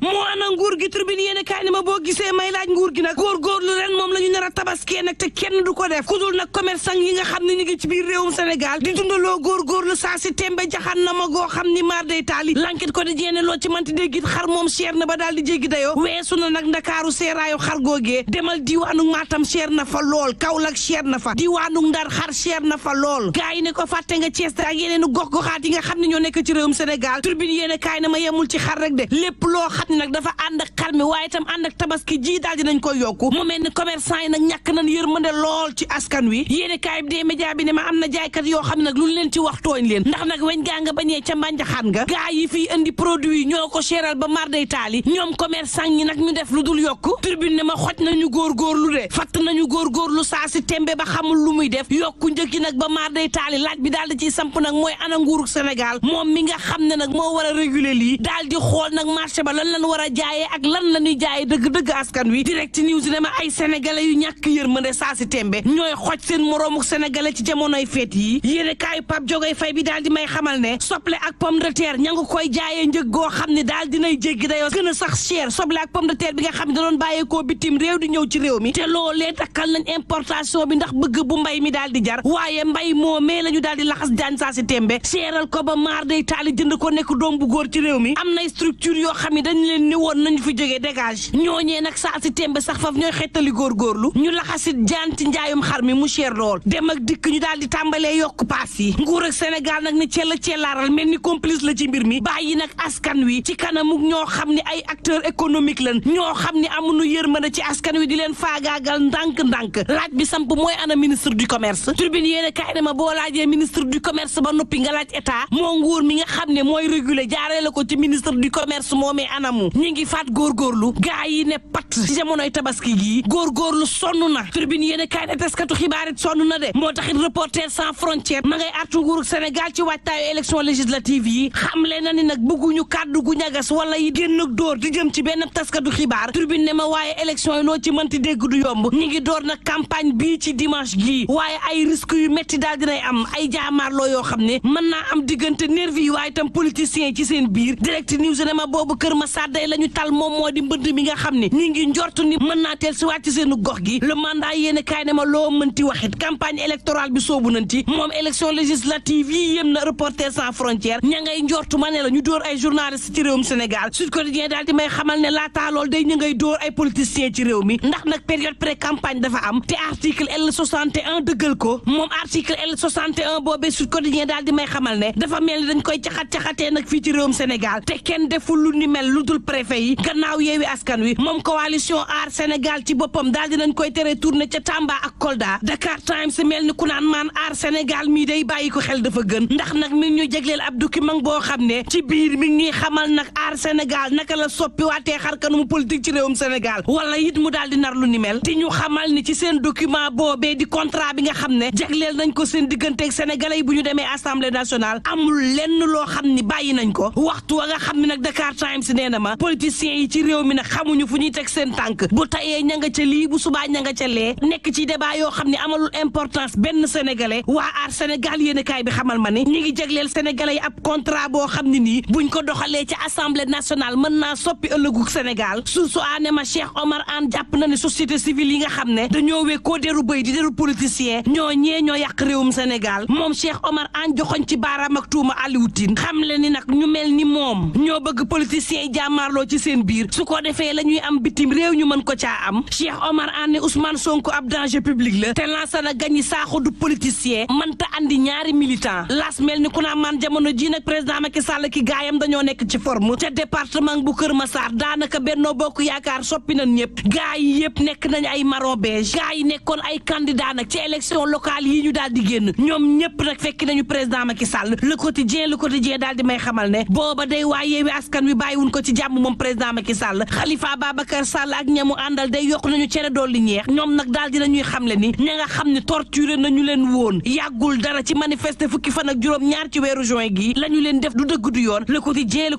moo ana nguur gi tribune yéen kaay ne ma boo gisee may laaj nguur gi nag góorgóorlu ren moom la ñu nar a tabaskee nag te kenn du ko def ku dul nag commerçant yi nga xam ne ñu ngi ci biir réewum Sénégal di dundaloo góorgóorlu saa si tembe jaxan na ma goo xam ni maar day taali l'enquête ko di jeene loo ci manti déggit xar moom cher na ba daal di jéggi dayoo weesu na nag ndakaaru seeraayu xar googee demal diwaanu Matam cher na fa lool Kaolack cher na fa diwaanu Ndar xar cher na fa lool gaa yi ne ko fàtte nga Cees ak yeneenu gox-goxaat yi nga xam ne ñoo nekk ci réewum Sénégal turbine yéene kaay na ma yemul ci xar rek de lépp loo xam ne nag dafa ànd ak xar mi waaye itam ànd ak tabaski ji daal dinañ koy yokku mu mel ni commerçant yi nag ñàkk nañ yërmande lool ci askan wi yéene kaay bi dee média bi ne ma am na jaaykat yoo xam ne nag lu leen ci wax tooñ leen ndax nag weñ gaa nga bañee ca mbànjaxaan nga gaa yi fii indi produit yi ñoo ko séeral ba mar day taali ñoom commerçant yi nag ñu def lu dul yokku turbine ne ma xoj nañu góorgóorlu de fatt nañu góorgóorlu saa si tembe ba xamul lu muy def yokku njëkki nag ba mar day taali laaj bi daal di ciy samp nag mooy ana nguuru Sénégal moom mi nga xam ne nag moo war a réguler lii daal di xool nag marché ba lan war a jaayee ak lan la ñuy jaayee dëgg-dëgg askan wi direct news ne ma ay sénégalais yu ñàkk yërmande saa si tembe ñooy xoj seen moroomu sénégalais ci jamonoy feet yi yéene kaayu Pape Jogoy Fay bi daal di may xamal ne soble ak pomme de terre ña nga koy jaayee njëg goo xam ne daal dinay jéggi dayoo gën a sax cher soble ak pomme de terre bi nga xam ne da doon bàyyeekoo bitim réew di ñëw ci réew mi te loolee takkal nañ importation bi ndax bëgg bu mbay mi daal di jar waaye mbay moomee la ñu daal di laxas jaan saa si tembe seeral ko ba maar day taali jënd ko nekk doom bu góor ci réew mi am nay structure yoo xam ne dañ leen ni woon nañu fi jógee dégage ñooñee nag saa si tembe sax faf ñooy xettali góorgóorlu ñu laxasit jaan ci njaayum xar mi mu cher lool dem ak dikk ñu daal di tàmbalee yokk paas yi nguur ak Sénégal nag ni cellaaral mel ni complice la ci mbir mi bàyyi nag askan wi ci kanamuk ñoo xam ne ay acteur économique lañ ñoo xam ne amuñu yërmande ci askan wi di leen faagaagal ndànk-ndànk laaj bi samp mooy ana ministre du commerce turbine yéen a kaay ne ma boo laajee ministre du commerce ba noppi nga laaj état moo nguur mi nga xam ne mooy réguler jaaree la ko ci ministre du commerce moomee anamu ñi ngi faat góorgóorlu gaa yi ne pat ci jamonoy tabaski gii góorgóorlu sonn na turbine yéen a kaay ne taskatu xibaar it sonn na de moo taxit Reporters sans frontières ma ngay artu nguuru Sénégal ci waajtaayu élection législative yi xamle na ni nag bëgguñu kàddu gu ñagas wala yi génn ak dóor di jëm ci benn taskatu xibaar turbine ne ma waaye élection yi loo ci mënti dégg du yomb ñi ngi door nag campagne bii ci dimanche gii waaye ay risques yu métti daal dinay am ay jaamaarloo yoo xam ne mën naa am diggante nervi yi waaye itam politiciens yi ci seen biir direct news ne ma boobu Kër Massar day la ñu tal moom moo di mbënd mi nga xam ne ñi ngi njortu ni mën naa teel si waat ci seenu gox gi le mandat yéen kaay ne ma loo mënti waxit campagne électorale bi soobu nañ ci moom élection législative yi yém na Reporters sans frontières ña ngay njortu ma ne la ñu dóor ay journalistes ci réewum Sénégal Sud Quotidien daal di may xamal ne laataa lool day ñu ngay dóor ay politiciens ci réew mi ndax nag période pré campagne dafa am te article L61 dëggal ko moom article L61 boobee Sud Quotidien daal di may xamal ne dafa mel ni dañ koy caxatee nag fii ci réewum Sénégal te kenn deful lu ni mel lu dul préfet yi gannaaw yeewi askan wi moom coalition aar Sénégal ci boppam daal di nañ koy tere tourné ca Tamba ak Kolda Dakar Times mel ni ku naan maan aar Sénégal mii day bàyyi ko xel dafa gën ndax nag mi ngi ñu jégleel ab document boo xam ne ci biir mi ngi ñuy xamal nag aar Sénégal naka la soppi waatee xar kanamu politique ci réewum Sénégal wala it mu daal di nar lu ni mel di ñu xamal ni ci seen document boobee di contrat bi nga xam ne jégleel nañ ko seen digganteeg sénégalais yi bu ñu demee assemblée nationale amul lenn loo xam ni bàyyi nañ ko waxtu wa nga xam ne nag Dakar Times nee na ma politiciens yi ci réew mi nag xamuñu fu ñuy teg seen tànk bu tayee ña nga ca lii bu subaa ña nga ca lee nekk ci débat yoo xam ne amalul importance benn sénégalais waa aar Sénégal yéen kaay bi xamal ma ni ñi ngi jégleel sénégalais yi ab contrat boo xam ne nii buñ ko doxalee ci assemblée nationale mën naa soppi ëllëgu Sénégal su aane ma Cheikh Omar Anne jàpp na ne société civile yi nga xam ne dañoo wekkoo deru bëy di deru politicien ñoo yàq réewum Sénégal moom Cheikh Omar Anne joxoñ ci baaraam ak tuuma Aliou Tine xam le ni nag ñu mel ni moom ñoo bëgg politiciens yi jàmmaarloo ci seen biir su ko defee la ñuy am bitim réew ñu mën ko caa am Cheikh Omar Anne ne Ousmane Sonko ab danger public la te Lansana Gagny Sakho du politicien mënta andi ñaari militant las mel ni ku naa man jamono ji nag président Macky Sall ki gaayam dañoo nekk ci forme ca département bu Kër Massar daanaka Benno Bokk Yaakaar soppi nañ ñëpp gaay yi yëpp nekk nañ ay marron beige gaay yi nekkoon ay candidat nag ci élection locale yi ñu daal di génn ñoom ñëpp nag fekki nañu président Macky Sall le quotidien daal di may xamal ne booba day waa Yewwi Askan Wi bàyyiwuñ ko ci jàmm moom président Macky Sall Khalifa Babacar Sall ak ñamu àndal day yokk nañu cere dolli ñeex ñoom nag daal di nañuy xamle ni ña nga xam ne torturé nañu leen woon yàggul dara ci manifester fukki fan ak juróom ñaar ci weeru juin gi la ñu leen def du dëgg du yoon le quotidien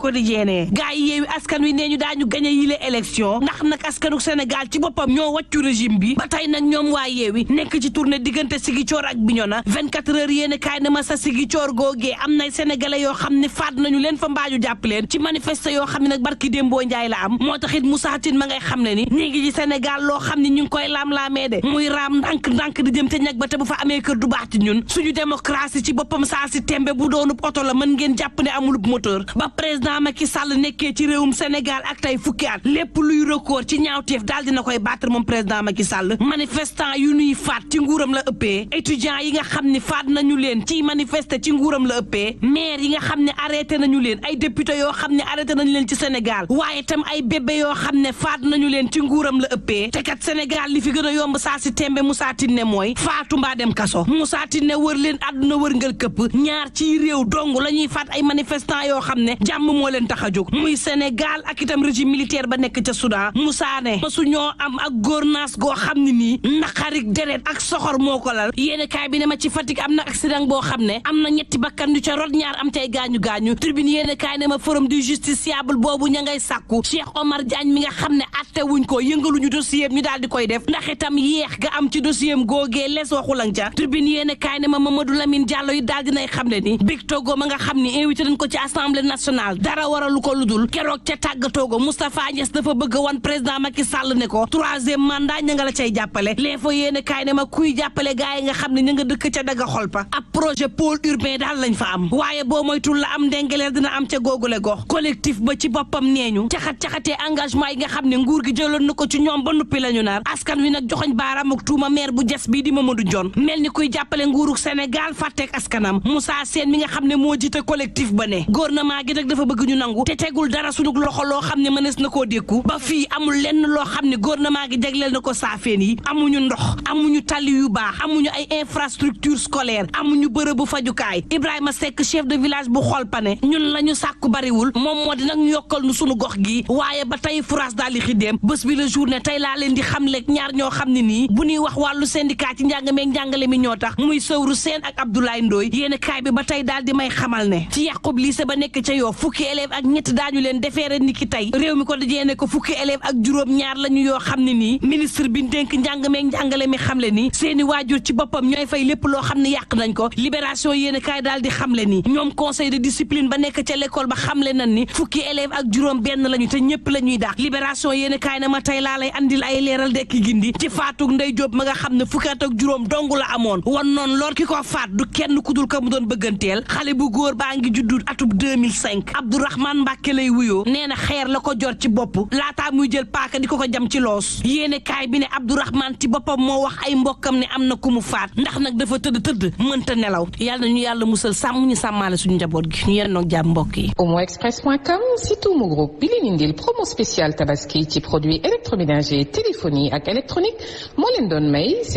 ne gaa yi Yewwi Askan Wi nee ñu daañu gañe yile élection ndax nag askanu Sénégal ci boppam ñoo wàccu régime bi ba tey nag ñoom waa Yewwi nekk ci tournée diggante Ziguinchor ak Bignona 24 heures yéen kaay na ma sa Ziguinchor googee am nay sénégalais yoo xam ne faat nañu leen fa mbaaju jàpp leen ci manifester yoo xam ne nag barki Dembo Njaay la am moo taxit Moussa Tine ma ngay xam ne ni ñi ngi ci Sénégal loo xam ne ñu ngi koy laam-laamee de muy raam ndànk di jëm te ñag ba te bu fa amee kër du baax ci ñun suñu démocratie ci boppam saa si tembe bu doonub oto la mën ngeen jàpp ne amulub moteur ba président Macky Sall nekkee ci réewum Sénégal ak tey fukki at lépp luy record ci ñaawteef daal dina koy battre moom président Macky Sall manifestant yu nuy faat ci nguuram la ëppee étudiants yi nga xam ne faat nañu leen ci manifester ci nguuram la ëppee maire yi nga xam ne arrêté nañu leen ay député yoo xam ne arrêté nañu leen ci Sénégal waaye tam ay bébé yoo xam ne faat nañu leen ci nguuram la ëppee te kat Sénégal li fi gën a yomb saa si tembe Moussa Tine ne mooy faatu mbaa dem kaso Moussa Tine ne wër leen àdduna wërngal këpp ñaar ci réew dong la ñuy faat ay manifestant yoo xam ne jàmm moo leen tax a jóg muy Sénégal ak itam régime militaire ba nekk ca Soudan Moussa ne masu ñoo am ak gouvernance goo xam ne nii naqarik deret ak soxor moo ko lal yéene kaay bi ne ma ci Fatick am na accident boo xam ne am na ñetti bakkan yu ca rot ñaar am tey gaañu tribune yéene kaay ne ma forum du justiciable boobu ña ngay sàkku Cheikh Omar Diagne mi nga xam ne atte wuñ ko yëngaluñu dossier ñu daal di koy def ndax itam yéex ga am ci dossier googee les waxulang ca tribune yéene kaay ne ma Mamadou Lamine Diallo yi daal dinay xam ne ni Big Togo ma nga xam ni invité nañ ko ci assemblée nationale dara waralu ko ludul keroog ca tàggatoo ga Moustapha Niasse dafa bëgg wan président Macky Sall ne ko 3e mandat ña nga la cay jàppale les fa yéene kaay ne ma kuy jàppale gaay yi nga xam ne ña nga dëkk ca daga xolpa ab projet pôle urbain daal lañ fa am waaye boo moytul la am ndengeleel dina am ca googule gox collectif ba ci boppam neeñu caxatee engagement yi nga xam ne nguur gi jëloon na ko ci ñoom ba nuppi la ñu nar askan wi nag joxoñ baaraam ak tuuma maire bu jes bii di Mamadou Ndione mel ni kuy jàppale nguurug Sénégal fàtteek askanam Moussa Sène mi nga xam ne moo jiite collectif ba ne gouvernement gi nag dafa bëgg ñu nangu te tegul dara sunu loxo loo xam ne mënees na koo dékku ba fii amul lenn loo xam ne gouvernement gi jagleel na ko saafeen yi amuñu ndox amuñu tali yu baax amuñu ay infrastructure scolaire amuñu bërëbu fajukaay Ibrahima Seck chef de village bu Xolpane ñun la ñu sàkku bariwul moom moo di nag ñu yokkal nu sunu gox gi waaye ba tey France daal di xiddeem bés bi la journée tey laa leen di xamleeg ñaar ñoo xam ne nii bu ñuy wax wàllu syndicat ci njàng meeg njàngale mi ñoo tax muy Sowru Sène ak Abdoulaye Ndoye yéen kaay bi ba tey daal di may xamal ne ci yàqub lycée ba nekk ca yoo fukki élève ak ñett daañu leen defeere ni ki tey réew mi ko dajee ne ko fukki élève ak juróom ñaar lañu yoo xam ne nii ministre bi dénk njàng meeg njàngale mi xamle ni seeni waajur ci boppam ñooy fay lépp loo xam ne yàq nañ ko libération yéen kaay daal di xamle ni ñoom conseil de discipline ba nekk ca l'école ba xamle nañ ni fukki élève ak juróom benn lañu te ñëpp la ñuy dàq libération yéen kaay na ma tey laa lay andil ay leeral dekki gindi ci faatug Ndey Jóob ma nga xam ne fukki at ak juróom dong la amoon wan noonu lor ki ko faat du kenn ku dul ka mu doon bëgganteel xale bu góor baa ngi juddu atub 2005 Abdourahmane Mbàkke lay wuyoo nee na xeer la ko jor ci bopp laataa muy jël paaka di ko jam ci loos yéene kaay bi ne Abdourahmane ci boppam moo wax ay mbokkam ne am na ku mu faat ndax nag dafa tëdd mënta nelaw yàlla nañu yàlla musal sàmm ñu sàmmaale suñu njaboot gi ñu yennoog jàmm mbokk yi. omoexpress.com site Omo Group bi leen indil promo spécial tabaski ci produit électroménager téléphonie ak électronique moo leen doon may